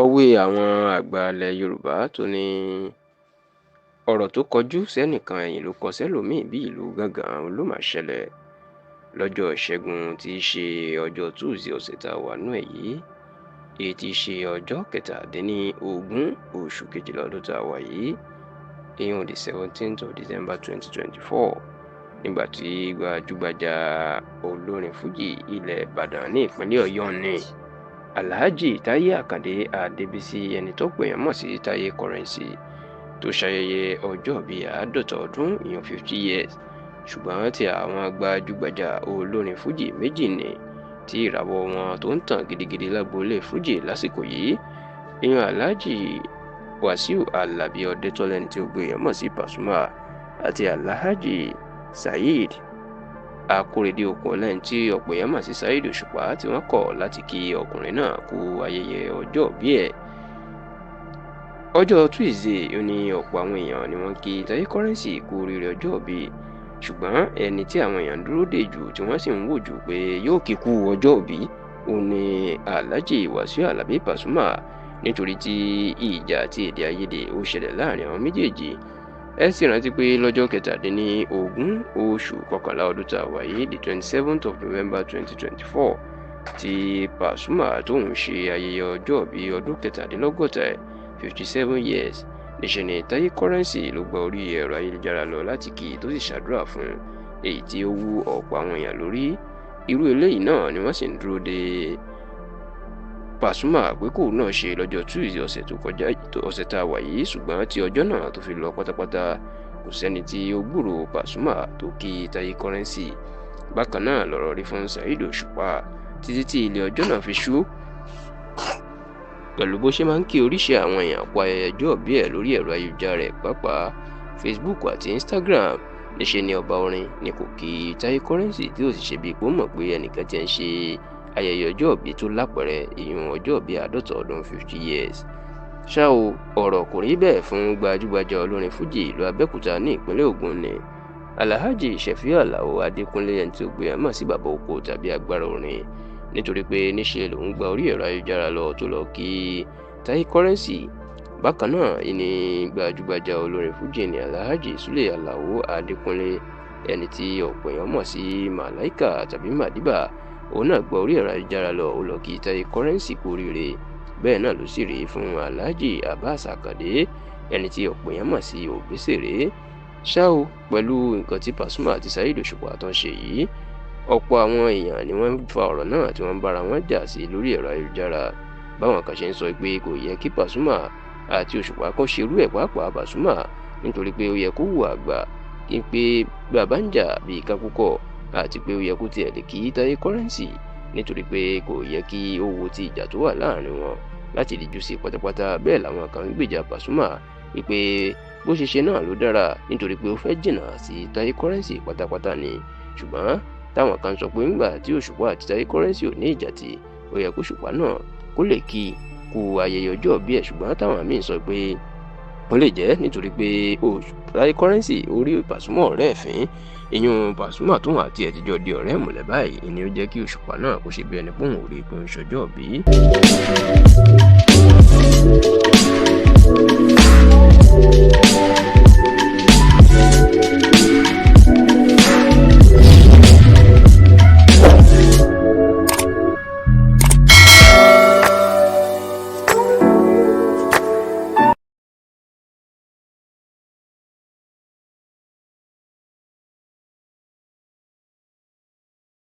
Òwe àwọn àgbà ilẹ̀ Yorùbá tó ní ọ̀rọ̀ tó kọjú sẹ́nìkan ẹ̀yìn ló kọ sẹ́lòmíì bí ìlú gángan ló máa ṣẹlẹ̀ lọ́jọ́ Ìṣẹ́gun tí í ṣe ọjọ́ Tuesday ọ̀sẹ̀ tá a wà nú ẹ̀ yìí, èyí tí í ṣe ọjọ́ 17 oṣù kejìlá ọdún tá a wà yìí, ìyẹn the 17th of December 2024, nígbà tí gbajúgbajà olórin fújì ilẹ̀ Ìbàdàn ní ìpínlẹ̀ Ọ̀yọ́ ní Alhaji Táyé Àkàndé Adébísí, ẹni tó pè yàn mọ̀ sí Táyé Currency, tó ṣayẹyẹ ọjọ́ bíi 50 ọdún, ìyẹn 50 years. Ṣùgbọ́n tí àwọn gbajúgbajà olórin fújì méjì ní tí ìràwọ̀ wọn tó ń tàn gidigidi lágboolé fújì lásìkò yìí, ìyẹn Alhaji Wàsíù Alábí Ọdẹ́tọ́lá, ẹni tí ó gbé yàn mọ̀ sí Pasuma, àti Alhaji Saheed Akórèdé Okunola, ẹni tí ọ̀pọ̀ èèyàn mọ̀ sí Saheed Òṣùpá, tí wọ́n kọ̀ láti kí ọkùnrin náà kú ayẹyẹ ọjọ́ ìbí ẹ̀. Ọjọ́ Tuesday ní ọ̀pọ̀ àwọn èèyàn ni wọ́n kí Táyé Currency kú oríire ọjọ́ ìbí, ṣùgbọ́n ẹni tí àwọn èèyàn dúró dè jù, tí wọ́n sì ń wò jù pé yóò kíkú ọjọ́ ìbí, òun ni Alhaji Wàsíù Alábí Pasuma, nítorí tí ìjà àti èdè àìyedè ó ṣẹlẹ̀ láàrin àwọn méjèèjì. Ẹ sì rántí pé lọ́jọ́ 17 oṣù kọkànlá ọdún tá a wà yìí, the 27th of November 2024, tí Pasuma tóun ṣe ayẹyẹ ọjọ́ ìbí ọdún 67, 57 years, níṣẹ́ ni Táyé Currency ló gba orí ẹ̀rọ ayélujára lọ láti kí i tó sì ṣàdúrà fún un, èyí tí ó wú ọ̀pọ̀ àwọn èèyàn lórí. Irú eléyìí náà ni wọ́n sì ń dúró de Pasuma pé kóun náà ṣe lọ́jọ́ Tuesday ọ̀sẹ̀ tó kọjá, ọ̀sẹ̀ tá a wà yìí. Ṣùgbọ́n tí ọjọ́ náà tó fi lọ pátápátá, kò sẹ́ni tí ó gbúròó Pasuma tó kí Táyé Currency. Bákan náà lọ̀rọ̀ rí fún Saheed Òṣùpá títí tí ilé ọjọ́ náà fi ṣú. Pẹ̀lú bó ṣe máa ń kí oríṣìí àwọn èèyàn kú ayẹyẹ ọjọ́ ìbí ẹ̀ lórí ẹ̀rọ ayélujára ẹ̀, pàápàá Facebook àti Instagram, níṣe ni ọba orin ni kò kí Táyé Currency, tí ó sì ṣe bíi pé ó mọ̀ pé ẹnìkan ti ń ṣe ayẹyẹ ọjọ́ ìbí tó lápẹẹrẹ, ìyún ọjọ́ ìbí 50 ọdún, 50 years. Ṣá o, ọ̀rọ̀ kò rí bẹ́ẹ̀ fún gbajúgbajà olórin fújì ìlú Abẹ́òkúta ní ìpínlẹ̀ Ògùn ní Alhaji Ṣẹ̀fíù Àlàó Adékúnlé, ẹni tí ó gbé mọ̀ sí Bàbá Oko tàbí Agbára Orin, nítorí pé níṣe lòun gba orí ẹ̀rọ ayélujára lọ tó lọ kí Táyé Currency. Bákan náà ní gbajúgbajà olórin fújì ní Alhaji Sule Alao Adékúnlé, ẹni tí ọ̀pọ̀ èèyàn mọ̀ sí Màláìkà tàbí Màdìbà, òun náà gba orí ẹ̀rọ ayélujára lọ, ó lọ kí Táyé Currency kú oríire. Bẹ́ẹ̀ náà ló sì rí fún Alhaji Abbas Akande, ẹni tí ọ̀pọ̀ èèyàn mọ̀ sí Òbésèré. Ṣá o, pẹ̀lú nǹkan tí Pasuma àti Saheed Òṣùpá tó ń ṣe yìí, ọ̀pọ̀ àwọn èèyàn ni wọ́n ń fa ọ̀rọ̀ náà tí wọ́n ń bára wọn jà sí lórí ẹ̀rọ ayélujára. Báwọn kan ṣe ń sọ pé kò yẹ kí Pasuma àti Òṣùpá kan ṣerú ẹ̀, pàápàá Pasuma, nítorí pé ó yẹ kó hùwà àgbà kí n pé bàbá ń jà bíi kákúkọ̀, àti pé ó yẹ kó tiẹ̀ lè kí Táyé Currency, nítorí pé kò yẹ kí ó wo ti ìjà tó wà láàrin wọn láti díjú sí pátápátá. Bẹ́ẹ̀ làwọn kan ń gbèjà Pasuma wípé bó ṣe ṣe náà ló dára, nítorí pé ó fẹ́ jìnnà sí Táyé Currency pátápátá ni. Ṣùgbọ́n táwọn kan sọ pé ńgbà tí Òṣùpá àti Táyé Currency ò ní ìjà tí ó yẹ kó Òṣùpá náà kó lè kí kú ayẹyẹ ọjọ́ ìbí ẹ̀. Ṣùgbọ́n táwọn míín sọ pé ó lè jẹ́ nítorí pé Táyé Currency orí Pasuma ọ̀rẹ́ ẹ̀ fín, ìyún Pasuma tóun àti ẹ̀ ti jọ di ọ̀rẹ́ ìmùlẹ̀ báyìí, ni ó jẹ́ kí Òṣùpá náà kó ṣe bí ẹni pé òun ò rí i pé ó ń ṣọjọ́ ìbí.